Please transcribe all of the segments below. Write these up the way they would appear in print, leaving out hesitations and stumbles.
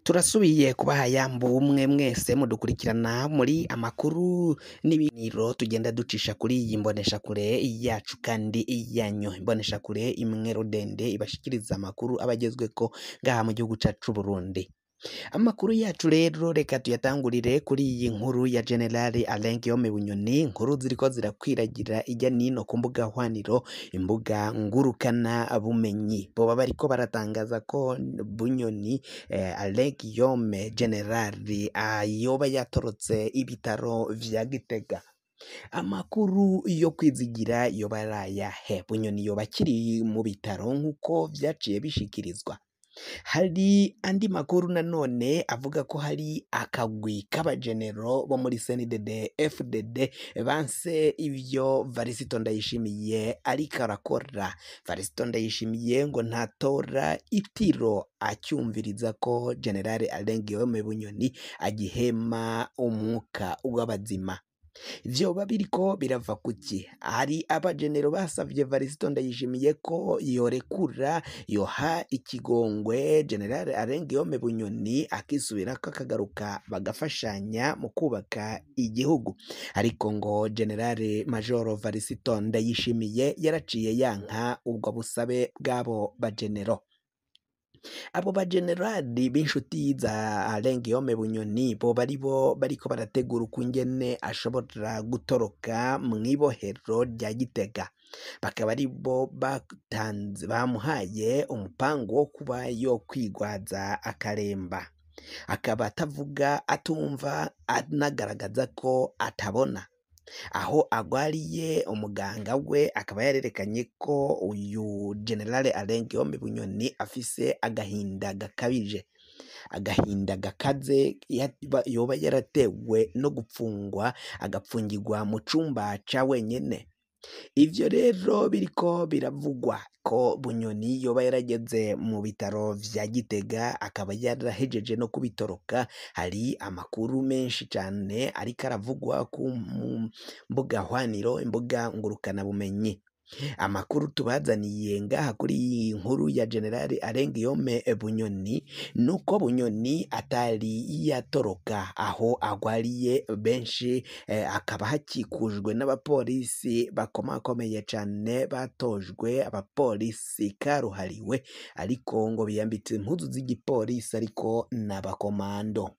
Turasubiye kubaha yambu umwe mwese mudukurikirana muri amakuru n'ibiganiro tugenda ducisha kuri iyi mboneshakure yacu kandi iyanyu, imboneshakure imwe rudende ibashikiriza amakuru aba agezweko ngaha mu gihugu cacu c'Uburundi. Amakuru yacu rero reka tuyatangurire kuri iyi nkuru ya General Alain Guillaume Bunyoni, inkuru ziriko zirakwiragira irya nino ku mbuga hwaniro, imbuga ngurukana bumenyi. Boba bariko baratangaza ko Bunyoni Alain Guillaume General yoba yatorotse ibitaro vya Gitega. Amakuru yo kwizigira yoba ari ayahe? Bunyoni yoba akiri mu bitaro nk'uko vyaciye bishikirizwa? Hari andi makuru nanone avuga ko hari akagwi k'abagenero bo muri CNDD FDD banse ivyo Varisito Ndayishimiye ariko arakora. Varisito Ndayishimiye ngo ntatora itiro acyumviriza ko General Alain Guillaume Bunyoni agihema umwuka w'abazima. Vyoba biriko birava kuki? Hari abagenero basavye Varisito Ndayishimiye ko yorekura yoha ikigongwe General Alain Guillaume Bunyoni akisubirako akagaruka bagafashanya mu kubaka igihugu, ariko ngo General Major Varisito Ndayishimiye yaraciye yanka ubwo busabe bw'abo bagenero. Abo bagenerali b'inshuti za Alain Guillaume Bunyoni boba aribo bariko barategura ukungene ashobora gutoroka mw'ibohero rya Gitega, bakaba aribo batanze bamuhaye umupango wo kuba yokwigwaza akaremba, akaba atavuga atumva anagaragaza ko atabona. Aho agwariye umuganga we akaba yarerekanye ko uyu General Alain Guillaume Bunyoni afise agahinda gakabije, agahinda gakaze yoba yaratewe no gupfungwa agapfungirwa mu cumba ca wenyene. Ivyo rero biriko biravugwa ko Bunyoni yoba yarageze mu bitaro vya Gitega akaba yarahejeje no kubitoroka. Hari amakuru menshi cane ariko aravugwa ku mbuga hwaniro, imbuga ngurukana bumenyi. Amakuru tubazaniye ngaha kuri iyi nkuru ya General Alain Guillaume Bunyoni nuko Bunyoni atari yatoroka aho agwariye benshi, akaba hakikujwe n'abapolisi bakomakomeye cane batojwe, abapolisi karuhariwe, ariko ngo biyambitse impuzu z'igipolisi ariko n'abakomando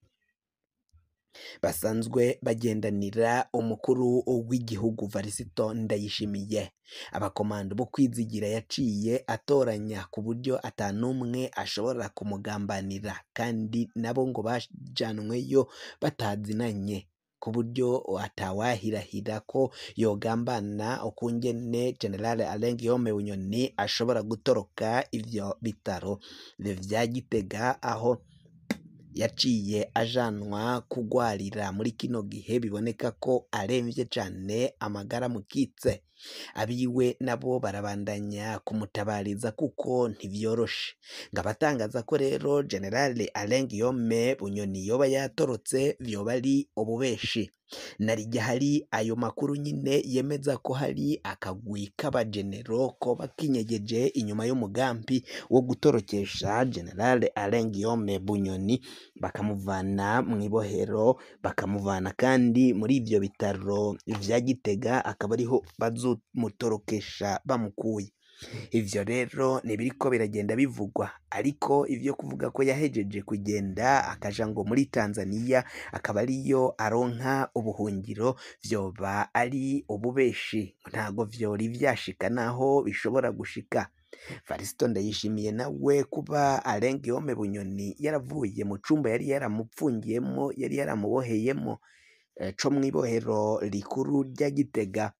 basanzwe bagendanira umukuru w'igihugu Varisito Ndayishimiye. Abakomando bo kwizigira yaciye atoranya ku buryo atanumwe ashobora kumugambanira, kandi nabo ngo bajanweyo batazinanye ku buryo atawahirahira ko yogambana ukungene General Alain Guillaume Bunyoni ashobora gutoroka ivyo bitaro vya Gitega aho yaciye ajanwa kugwarira muri kino gihe biboneka ko aremvye cane amagara mukitse. Abiwe nabo barabandanya kumutabariza kuko ntivyoroshe. Ngabatangaza ko rero General Alain Guillaume Bunyoni yoba yatorotse vyoba ari ububeshi. Narirya hari ayo makuru nyine yemeza ko hari akagwi k'abagenero koba kinyegeje inyuma y'umugambi wo gutorokesha General Alain Guillaume Bunyoni, bakamuvana mw'ibohero, bakamuvana kandi muri ivyo bitaro vya Gitega, akaba ariho bazomutorokesha bamukuye. Ivyo rero nibiriko biragenda bivugwa, ariko ivyo kuvuga ko yahejeje kugenda akaja ngo muri Tanzania akaba ariyo aronka ubuhungiro vyoba ari ububeshi, ntago vyori vyashika naho bishobora gushika. Varisito Ndayishimiye nawe kuba Alain Guillaume Bunyoni yaravuye mu cumba yari yaramupfungiyemo, yari yaramuboheyemo co mw'ibohero rikuru rya Gitega,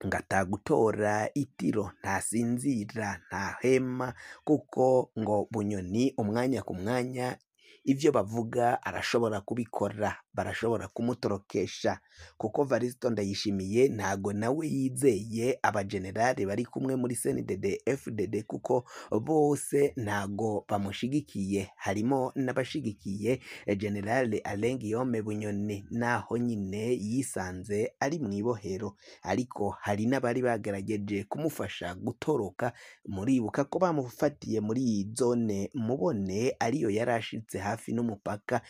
ngo atagutora itiro, ntasinzira, ntahema, kuko ngo Bunyoni umwanya ku mwanya ivyo bavuga arashobora kubikora, barashobora kumutorokesha, kuko Varisito Ndayishimiye ntago nawe yizeye abagenerali bari kumwe muri CNDD FDD, kuko bose ntago bamushigikiye, harimo n'abashigikiye General Alain Guillaume Bunyoni, naho nyine yisanze ari mw'ibohero, ariko hari n'abari bagerageje kumufasha gutoroka. Muribuka ko bamufatiye muri iyi zone mubone ariyo yarashitse hafi n'umupaka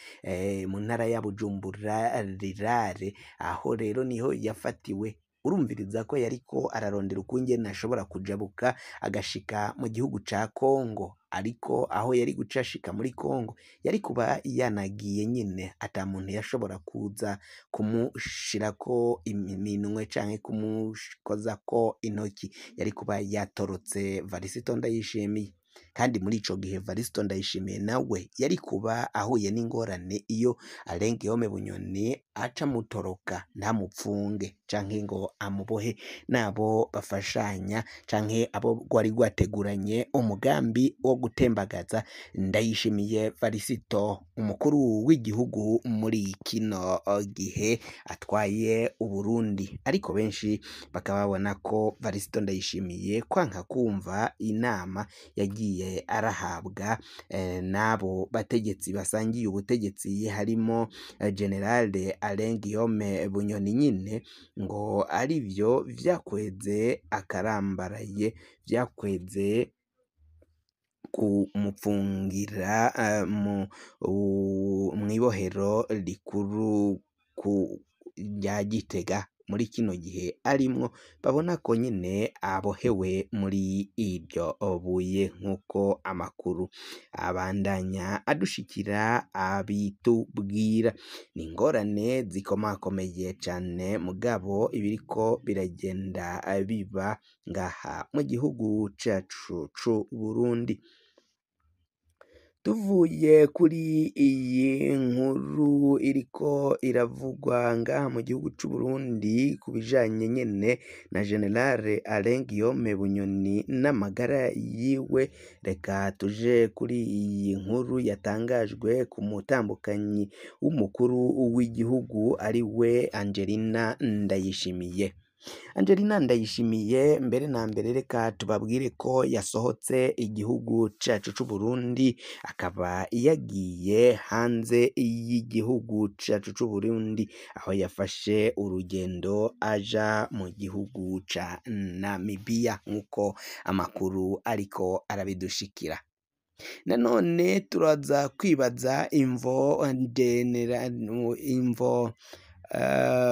mu ntara ya Bujumbura rirare. Aho rero niho yafatiwe. Urumviriza ko yariko ararondera ukungene ashobora kujabuka agashika mu gihugu ca Kongo, ariko aho yari guca ashika muri Kongo yari kuba yanagiye nyene, ata muntu yashobora kuza kumushirako iminwe canke kumukozako intoki, yari kuba yatorotse Varisito Ndayishimiye. Kandi muri ico gihe Varisito Ndayishimiye nawe yari kuba ahuye n'ingorane iyo Alain Guillaume Bunyoni aca amutoroka ntamupfunge canke ngo amubohe n'abo bafashanya canke abo rwari rwateguranye umugambi wo gutembagaza Ndayishimiye Varisito, umukuru w'igihugu muri kino gihe atwaye Uburundi. Ariko benshi bakaba babona ko Varisito Ndayishimiye kwanka kumva inama yagiye arahabwa n'abo bategetsi basangiye ubutegetsi, harimo Generale Alain Guillaume Bunyoni nyine, ngo arivyo vyakweze akarambaraye, vyakweze kumupfungira mw'ibohero rikuru rya Gitega muri kino gihe arimwo, babona ko nyine abohewe muri iryo buye nk'uko amakuru abandanya adushikira abitubwira. Ni ingorane zikomakomeye cane, mugabo ibiriko biragenda biba ngaha mu gihugu cacu c'Uburundi. Tuvuye kuri iyi nkuru iriko iravugwa ngaha mu gihugu c'Uburundi ku bijanye nyene na Generale Alain Guillaume Bunyoni n'amagara yiwe, reka tuje kuri iyi nkuru yatangajwe ku mutambukanyi w'umukuru w'igihugu ari we Angelina Ndayishimiye. Angelina Ndayishimiye mbere na mbere reka tubabwire ko yasohotse igihugu cacu c'Uburundi, akaba yagiye hanze y'igihugu cacu c'Uburundi, aho yafashe urugendo aja mu gihugu ca Namibia nk'uko amakuru ariko arabidushikira. Nanone turaza kwibaza imvo imvo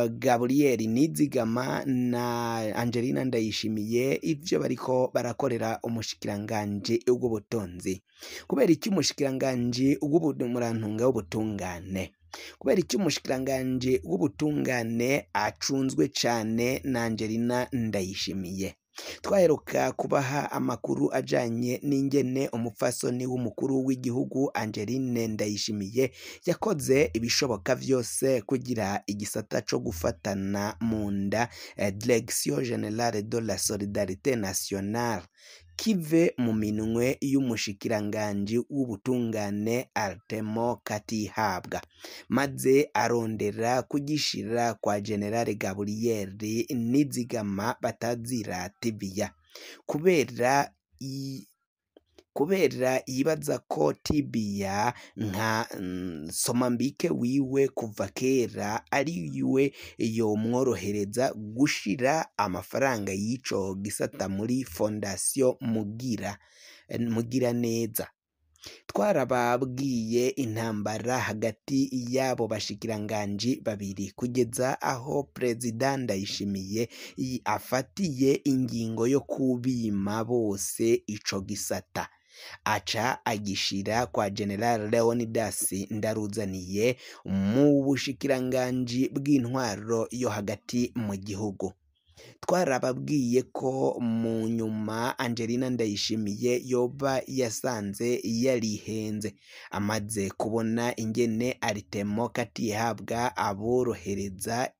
Gabriel Nizigama na Angelina Ndayishimiye ivyo bariko barakorera umushikiranganji w'ubutunzi. Kubera iki umushikiranganji w'umurantunga w'ubutungane, kubera iki umushikiranganji w'ubutungane acunzwe cane na Angelina Ndayishimiye? Twaheruka kubaha amakuru ajanye n'ingene umupfasoni w'umukuru w'igihugu Angeline Ndayishimiye yakoze ibishoboka vyose kugira igisata co gufatana mu nda Direction Generale de la Solidarité Nationale kive mu minwe y'umushikiranganji w'ubutungane Artemo Katihabwa, maze arondera kugishira kwa Generale Gabriel Nizigama batazira Tibia, kubera yibaza ko Tibia nka somambike wiwe kuva kera ari we yomworohereza gushira amafaranga y'ico gisata muri Fondation Mugiraneza. Twarababwiye intambara hagati y'abo bashikiranganji babiri kugeza aho Perezida Ndayishimiye afatiye ingingo yo kubima bose ico gisata, aca agishira kwa General Leonidas Ndaruzaniye mu bushikiranganji bw'intwaro yo hagati mu gihugu. Twarababwiye ko mu nyuma Angelina Ndayishimiye yoba yasanze yarihenze, amaze kubona ingene Artemo Katihabwa aborohereza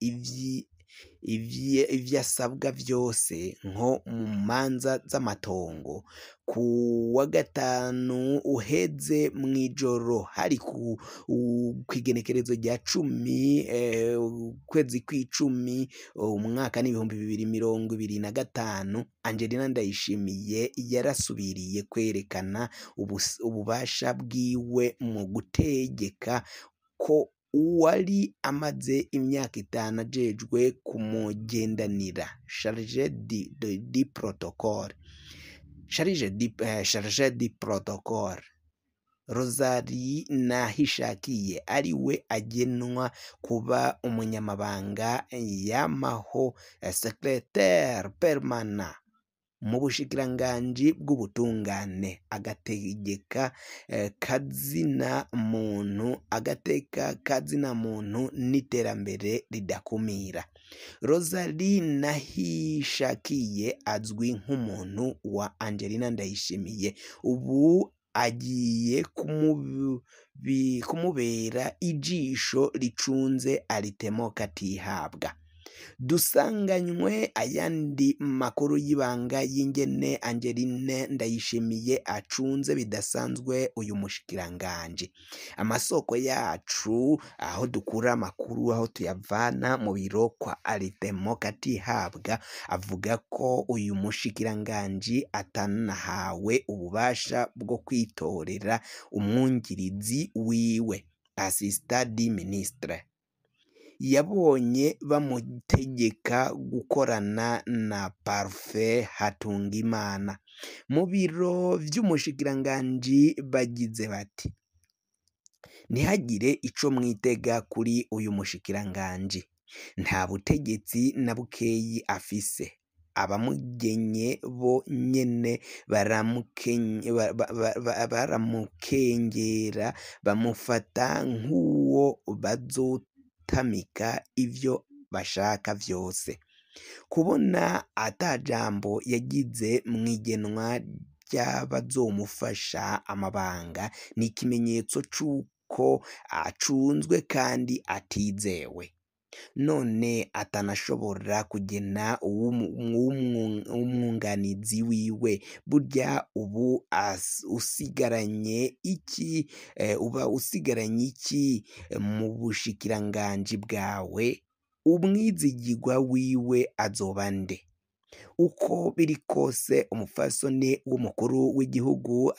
ivyo asabwa vyose nko mu manza z'amatongo. Ku wa gatanu uheze mw'ijoro, hari kw'igenekerezo rya 10 ukwezi kw'icumi umwaka n'2025, Angelina Ndayishimiye yarasubiriye kwerekana ububasha bwiwe mu gutegeka ko uwari amaze imyaka 5 ajejwe kumugendanira charge di protocole, charge di protocole Rosalie Nahishakiye ariwe agenwa kuba umunyamabanga yamaho, secrétaire permanent, mu bushikiranganji bw'ubutungane, agategeka kazina muntu, agateka kazina muntu n'iterambere ridakumira. Rosalie Nahishakiye azwi nk'umuntu wa Angelina Ndayishimiye, ubu agiye kumubera ijisho ricunze Aritemo Katihabwa. Dusanganywe ayandi makuru y'ibanga y'ingene Angeline Ndayishimiye acunze bidasanzwe uyu mushikiranganji. Amasoko yacu aho dukura amakuru, aho tuyavana mu biro kwa Aritemo Katihabwa, avuga ko uyu mushikiranganji atanahawe ububasha bwo kwitorera umwungirizi wiwe, assistant du ministre. Yabonye bamutegeka gukorana na Parfait Hatungimana. Mu biro vy'umushikiranganji bagize bati: ntihagire ico mwitega kuri uyu mushikiranganji, nta butegetsi na bukeyi afise, abamugenye bo nyene baramukengera, bamufata nk'uwo bazotamika ivyo bashaka vyose. Kubona ata jambo yagize mw'igenwa ry'abazomufasha amabanga ni ikimenyetso c'uko acunzwe kandi atizewe. None atanashobora kugena umwunganizi wiwe, burya ubu usigaranye iki, uba usigaranye iki mu bushikiranganji bwawe? Umwizigirwa wiwe azoba nde? Uko biri kose umupfasoni w'umukuru w'igihugu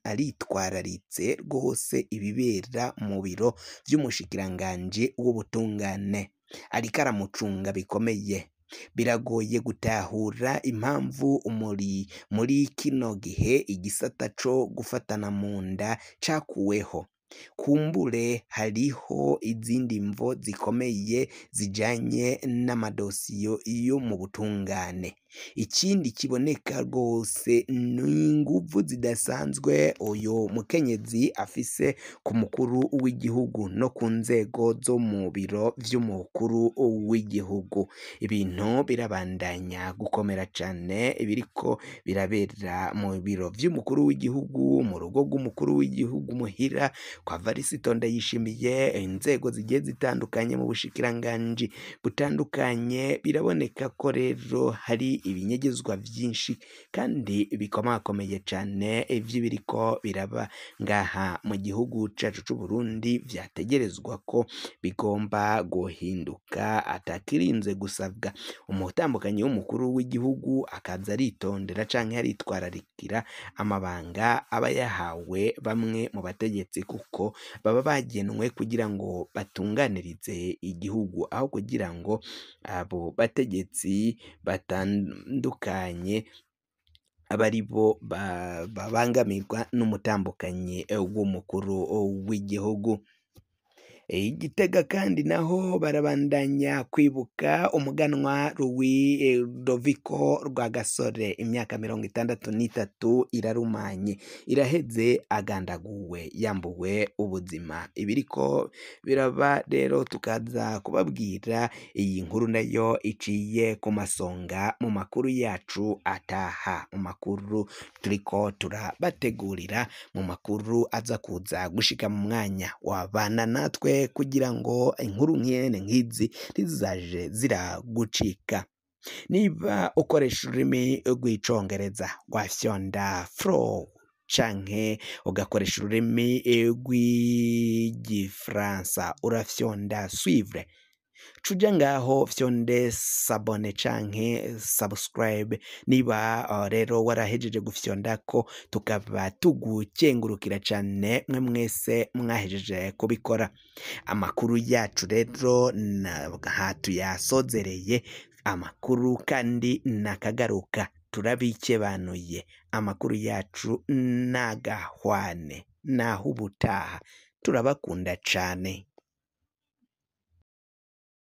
aritwararitse rwose ibibera mu biro vy'umushikiranganji w'ubutungane, ariko aramucunga bikomeye. Biragoye gutahura impamvu muri kino gihe igisata co gufatana mu nda cakuweho. Kumbure hariho izindi mvo zikomeye zijanye n'amadosiyo yo mu butungane. Ikindi kiboneka rwose ni inguvu zidasanzwe uyu mukenyezi afise ku mukuru w'igihugu no ku nzego zo mu biro vy'umukuru w'igihugu. Ibintu birabandanya gukomera cane, ibiriko birabera mu biro vy'umukuru w'igihugu, mu rugo rw'umukuru w'igihugu muhira kwa Varisito Ndayishimiye, inzego zigiye zitandukanye mu bushikiranganji butandukanye. Biraboneka ko rero hari ibinyegezwa vyinshi kandi bikomakomeye cane vy'ibiriko biraba ngaha mu gihugu cacu c'Uburundi, vyategerezwa ko bigomba guhinduka atakirinze gusabwa. Umutambukanyi w'umukuru w'igihugu akaza aritondera canke aritwararikira amabanga aba yahawe bamwe mu bategetsi, kuko baba bagenwe kugira ngo batunganirize igihugu, aho kugira ngo abo bategetsi batandukanye aba aribo babangamirwa n'umutambukanyi w'umukuru w'igihugu. Igitega kandi naho barabandanya kwibuka umuganwa Louis Doviko Rwagasore, imyaka 63 irarumanye, iraheze agandaguwe, yambuwe ubuzima. Ibiriko biraba rero tukaza kubabwira iyi nkuru nayo iciye ku masonga mu makuru yacu ataha, mu makuru turiko turabategurira, mu makuru aza kuza gushika mu mwanya wabana natwe kugira ngo inkuru nkene nk'izi ntizizaje ziragucika. Niba ukoresha ururimi rw'icongereza wafyonda follow, canke ugakoresha ururimi rw'igifaransa urafyonda suivre. Cuja ngaho fyonde s'abonner canke subscribe. Niba rero warahejeje gufyondako, tukaba tugukengurukira cane mwe mwese mwahejeje kubikora. Amakuru yacu rero aha tuyasozereye, amakuru kandi nakagaruka, turabikebanuye. Amakuru yacu nagahwane. Naho ubutaha, turabakunda cane.